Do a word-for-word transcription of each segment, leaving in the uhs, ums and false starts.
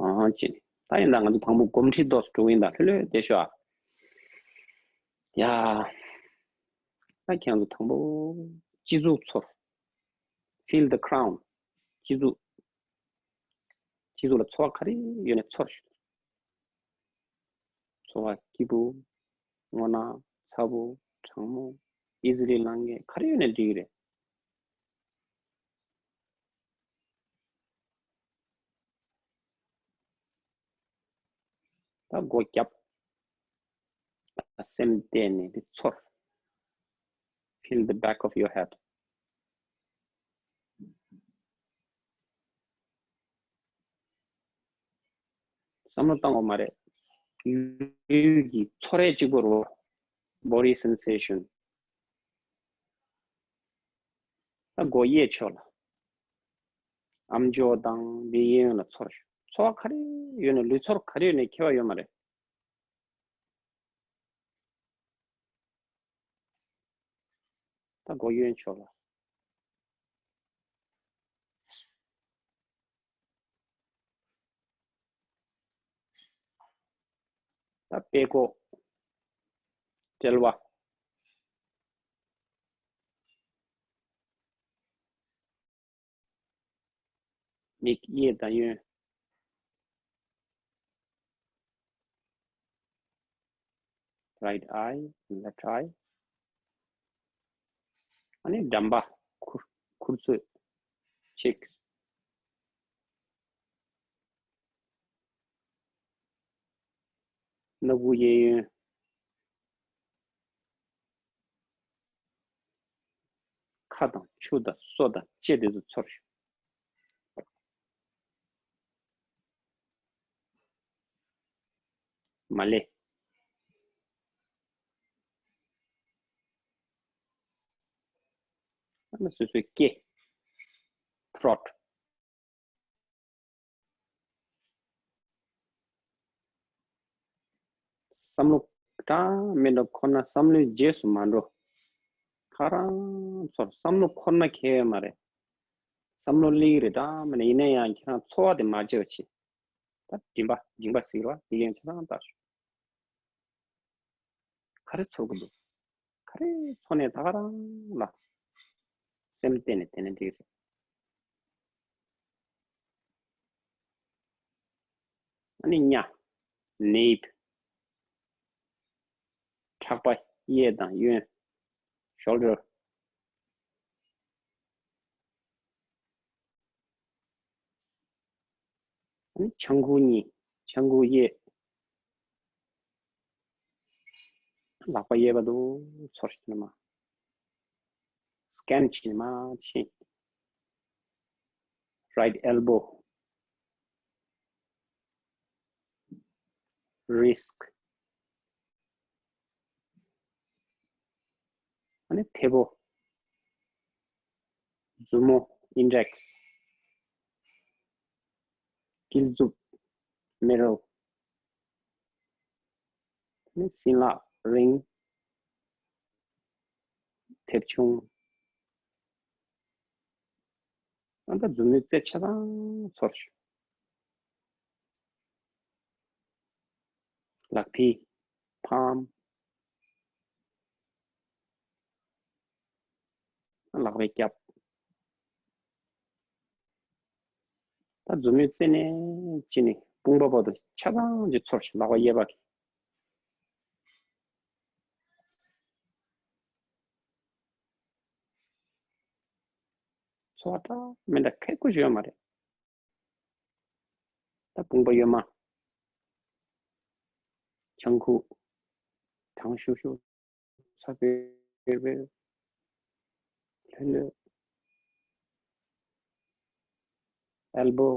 ཨང་ཅི། ད་ཡིན་ད་ང་ཚོ་དང་པོ་གོམས་འདྲིས་ཏོག་ཙམ་འགྲོ་གི་ཡིན་ད་ལྷོད་ལྷོད་བསྡད་ཤོག་ཨ། ཡ། ད་ཁྱེད་ཚོ་དང་པོ་སྤྱི་གཙུག་ཚོར། Feel the crown. སྤྱི་གཙུག་སྤྱི་གཙུག་ལ་ཚོར་བ་ག་རེ་ཡོད་ནས་ཚོར་ཤོག་ཚོར་བ་སྐྱིད་པོ། སྔོ་ནག་ཚ་པོ། གྲང་མོ། ཨི་ཛི་ལི་ལངས་མཁན་ག་རེ་ཡོད་ནས་འགྲིག་གི་རེད། ད་སྒོ་བརྒྱབ། སེམས་གཏད་ནས་དེ་ཚོར། Feel the back of your head. བསམ་བློ་བཏང་དགོས་མ་རེད། ལུས་ཀྱི་ཚོར་རེ་གཅིག་པོ་རོ། Body sensation. ད་སྒོ་གཡས་ཕྱོགས་ལ། ཨམ་ཅོག་དང་འདི་གཡས་གཡོན་ལ་ཚོར་ཤོག་ཚོར་བ་ག་རེ་ཡོད་ནས་ལུས་ཚོར་ག་རེ་ཡོད་ནས་ཁྱད་པར་ཡོད་མ་རེད། ད་སྒོ་གཡོན་ཕྱོགས་ལ། ད་དཔྲལ་ཀོ། དཔྲལ་བ། མིག་གཡས་དང་གཡོན། Right eye, left eye. ཨ་ནི་འགྲམ་པ། ཁུར་ཁུར་ཚོས། Cheeks. སྣ་ཁུག་གཡས་གཡོན། ཁ་དང་མཆུ་དང་སོ་དང་ལྕེ་དེ་ཚོ་ཚོར་ཤོག་མ་ལེ། ཨ་ནི་སོ་སོའི་སྐེ། Throat. བསམ་བློ་གྲངས་མེད་འགྲོ་ཁོ་ན་བསམ་བློའི་རྗེས་སུ་མ་འགྲོ། ཁ་རང་ཚོར་བསམ་བློ་འཁོར་ན་ཁེལ་ཡོད་མ་རེད། བསམ་བློ་སླེབས་ཀྱི་རེད་གྲངས་མེད་ན་ཡིན་ན་ཡང་ཁྱེད་རང་ཚོར་བ་དེ་མ་བརྗེད་པ་བྱེད། ད་མགྲིན་པ་མགྲིན་པ་གཟིགས་རོགས་དེ་ཡན་ཆ་ཚང་ལྟ་ཤོག་ག་རེ་ཚོར་གི་འདུག་ག་རེ་ཚོར་ནས་ད་ག་རང་ལ་སེམས་གཏད་ནས་བསྡད་ན་འགྲིག་རེད། ཨ་ནི་སྙ། Nape. ཕྲག་པ་གཡས་དང་གཡོན། Shoulder. ཨ་ནི་ཆང་ཁུག་གཉིས། ཆང་ཁུག་གཡས། ལག་པ་གཡས་པ་དུ་ཚོར་ཞིག་ནི་མ། Scan བྱེད་ནི་མ་ཕྱིན། Right elbow. Wrist. ཨ་ནི་མཐེ་བོ། མཛུབ་མོ། Index. དཀྱིལ་མཛུབ། Middle. ཨ་ནི་སྲིན་ལག། Ring. མཐེབ་ཆུང་། ཨ་ད་མཛུབ་མོའི་རྩེ་ཆ་ཚང་ཚོར་ཤོག་ལག་མཐིལ། Palm. ལག་པའི་རྒྱབ། ད་མཛུབ་མོའི་རྩེ་ནས་ཕྱིན་ནས་དཔུང་པ་བར་དུ་ཆ་ཚང་གཅིག་ཚོར་ཤོག་ལག་པ་གཡས་པ་གི། ཚོར་བ་འདྲ་མི་འདྲ་ཁེ་ཁུ་ཞུ་ཡ་མ་རེད། ད་དཔུང་པ་གཡོན་མ། ཆང་ཁུག་གྲང་ཤུར་ཤུར། ཚ་བེར་བེར། ལྷོད་ལྷོད། Elbow.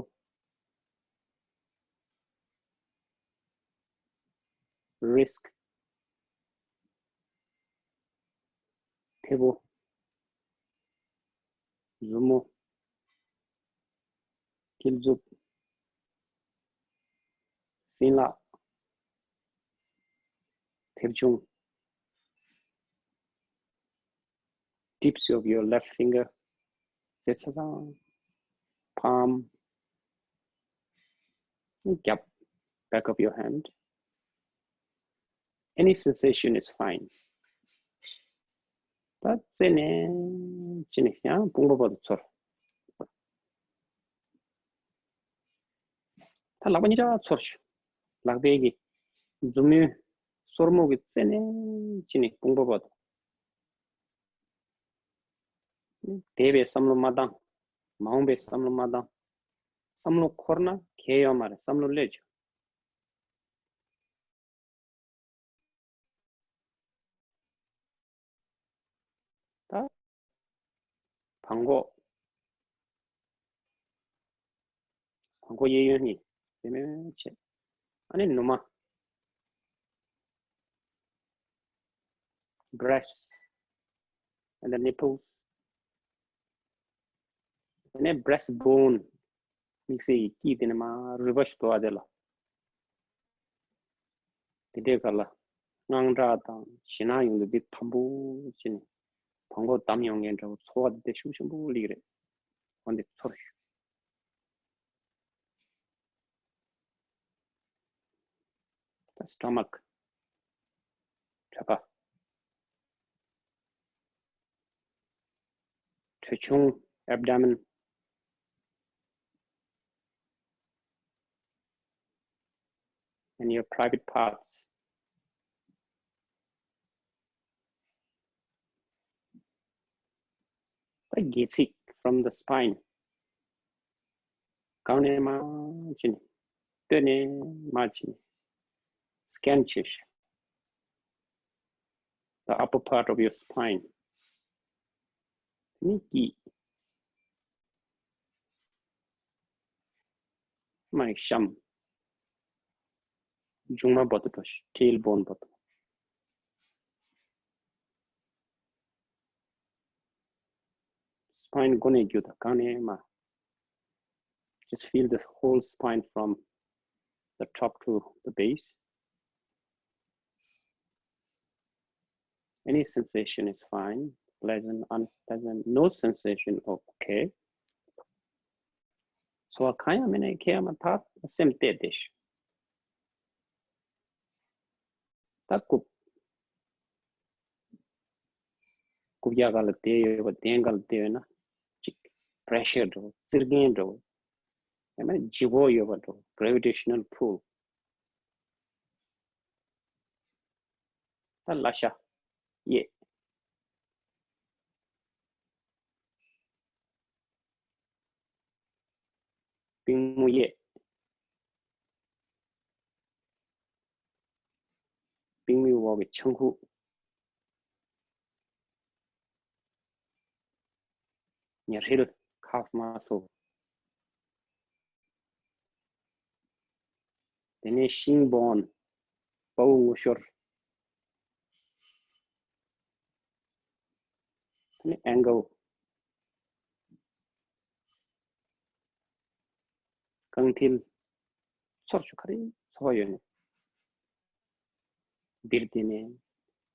Wrist. མཐེ་བོ། མཛུབ་མོ། དཀྱིལ་མཛུབ། སྲིན་ལག་མཐེབ་ཆུང་། Tips of your left finger. རྩེ་ཆ་ཚང་། Palm. རྒྱབ། Back of your hand. Any sensation is fine. ད་རྩེ་ནས་ཅི་ནས་ཡང་དཔུང་པ་བར་དུ་ཚོར། ད་ལག་པ་གཉིས་ཆ་ཚོར་ཞུ། ལག་པའི་གི་མཛུབ་མོའི་སོར་མོ་གི་རྩེ་ནས་ཅི་ནས་དཔུང་པ་བར་དུ། འདས་པའི་བསམ་བློ་མ་བཏང་། མ་འོངས་པའི་བསམ་བློ་མ་བཏང་། བསམ་བློ་འཁོར་ན་གལ་ཡོད་མ་རེད། བསམ་བློ་སླེབས་བྱུང་། ད་བྲང་ཁོག་བྲང་ཁོག་གཡས་གཡོན་གཉིས་དེ་མེད་བྱས། ཨ་ནི་ནུ་མ། Breast and the nipples. དེ་ནས་breast bone. དམིགས་བསལ་གྱི་དཀྱིལ་དེ་ནས་མར་རུས་པ་ཞིག་འདུག་ཨ། དེ་ལ། དེ་འདྲའི་སྐབས་ལ་དངངས་སྐྲག་དང་ཞེད་སྣང་ཡོང་དུས་འདི་དམ་པོ་བྱས་ནས་བྲང་ཁོག་བསྡམས་ཡོང་མཁན་འདྲ་བོ་ཚོར་བ་དེ་དེ་ཤུགས་ཆེན་པོ་སླེབས་ཀྱི་རེད། འོན་ཏེ་ཚོར་ཞུ། ད་stomach. ཁྲག་པ། ཁྲག་ཆུང་། Abdomen. And your private parts. ད་སྒལ་ཚིགས། From the spine. གང་ནས་མར་ཕྱིན། སྟོད་ནས་མར་ཕྱིན། Scan ཆེ། The upper part of your spine. ནི་དཀྱིལ། མར་གཤམ། མཇུག་མ་བར་དུ་འགྲོ་ཤོག Tailbone བར་དུ། Spine མགོ་ནས་མཇུག་དང་གང་ནས་མར། Just feel the whole spine from the top to the base. Any sensation is fine. Pleasant, unpleasant, no sensation, okay. ཚོར་བ་གང་ཡང་མེད་ན་ཁྱད་ཡང་མ་ཐག་སེམས་གཏད་དེ་ཤོག་ད་རྐུབ། རྐུབ་བཀྱག་སྒང་ལ་བསྡད་ཡོད་པ། གདན་སྒང་ལ་བསྡད་ཡོད་ན་ཅིག pressure འདྲ་བོ། བཙིར་མཁན་འདྲ་བོ། ཡང་ན་ལྗིད་ཁོག་ཡོད་པ་འདྲ་བོ། Gravitational pull. ད་བརླ་ཤ། གཡས། པུས་མོ་གཡས། པུས་མོའི་འོག་གི་ཆང་ཁུག་ཉ་རིལ། Calf muscle. དེ་ནས་shin bone. དཔའ་བོའི་ངུ་ཤོར། དེ་ནས་ankle. རྐང་མཐིལ། ཚོར་ཤོག་ག་རེ་ཚོར་བ་ཡོད་ནས། འདིར་བསྡད་ནས་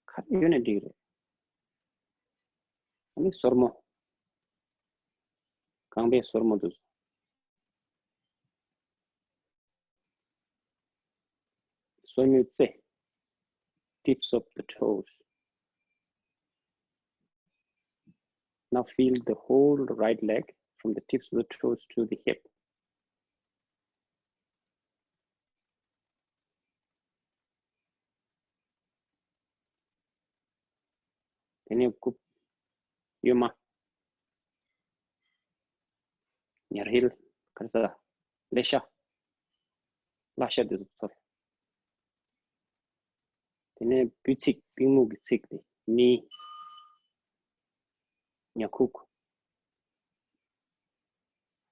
ག་རེ་ཡོད་ནས་འགྲིག་རེད། ཨ་ནི་སོར་མོ། རྐང་པའི་སོར་མོ་དེ་ཚོ། སོར་མོའི་རྩེ། Tips of the toes. Now feel the whole right leg from the tips of the toes to the hip. དེ་ནས་རྐུབ། གཡོན་མ། ཉ་རིལ། ག་རེ་ཟ། ཀླད་ཤ། བརླ་ཤ་དེ་ཚོ་ཚོར། དེ་ནས་སྤུས་ཚིགས། པུས་མོ་གི་ཚིགས་དེ། knee. ཉ་ཁུག་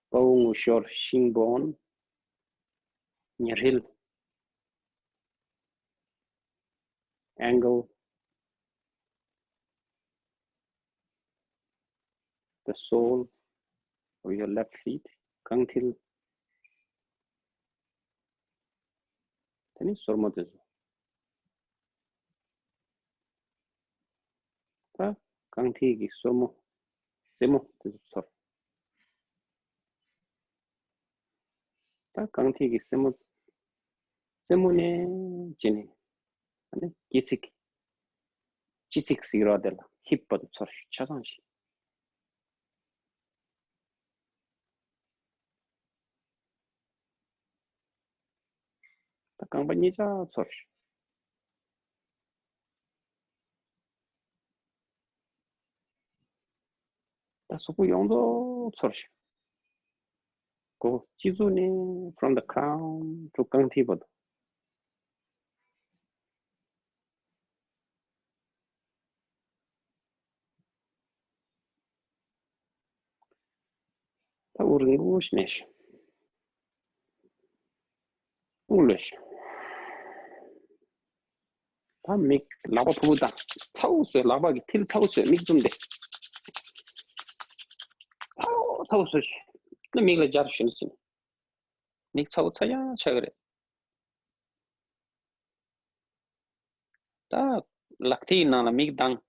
དཔའ་བོའི་ངུ་ཤོར། shin bone. ཉ་རིལ། ankle. The sole of your left feet. རྐང་མཐིལ། དེ་ནི་སོར་མོ་དེ་ཚོ། ད་རྐང་མཐིལ་གྱི་སོར་མོ། རྩེ་མོ་དེ་ཚོ་ཚོར། ད་རྐང་མཐིལ་གྱི་སེན་མོ། སེན་མོ་ནས་བྱས་ནས། ཨ་ནི་སྐེ་ཚིགས། ལྕེ་ཚིགས་ཟེར་རོ་དེ་ལ་ཧིབ་བར་དུ་ཚོར་ཤོག་ཆ་ཚང་ཞིག་ད་རྐང་པ་གཉིས་ཆ་ཚོར་ཤོག་ད་གཟུགས་པོ་ཡོངས་རྫོགས་ཚོར་ཤོག་གོ། སྤྱི་གཙུག་ནས་from the crown to རྐང་མཐིལ་བར་དུ། ད་དབུགས་རིང་པོ་ཞིག་ནས་ཤོག་དབུགས་ལོས་ཤོག་ད་མིག་ལག་པ་ཕུར་བུ་བཏང་། ཚ་བོ་བཟོས། ལག་པ་གི་མཐིལ་ཚ་བོ་བཟོས། མིག་བཙུམ་སྟེ། ཚ་བོ་ཚ་བོ་བཟོས་ཤོག་ད་མིག་ལ་སྦྱར་ཞོན་ཟིན། མིག་ཚ་བོ་ཚ་ཡང་ཆགས་ཀྱི་རེད། ད་ལག་མཐིལ་ནང་ལ་མིག་བཏང་།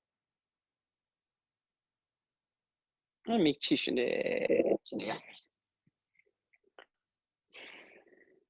ཨ་མིག་ཕྱིས་ཞོན་ཏེ་ཕྱིན་ཡ།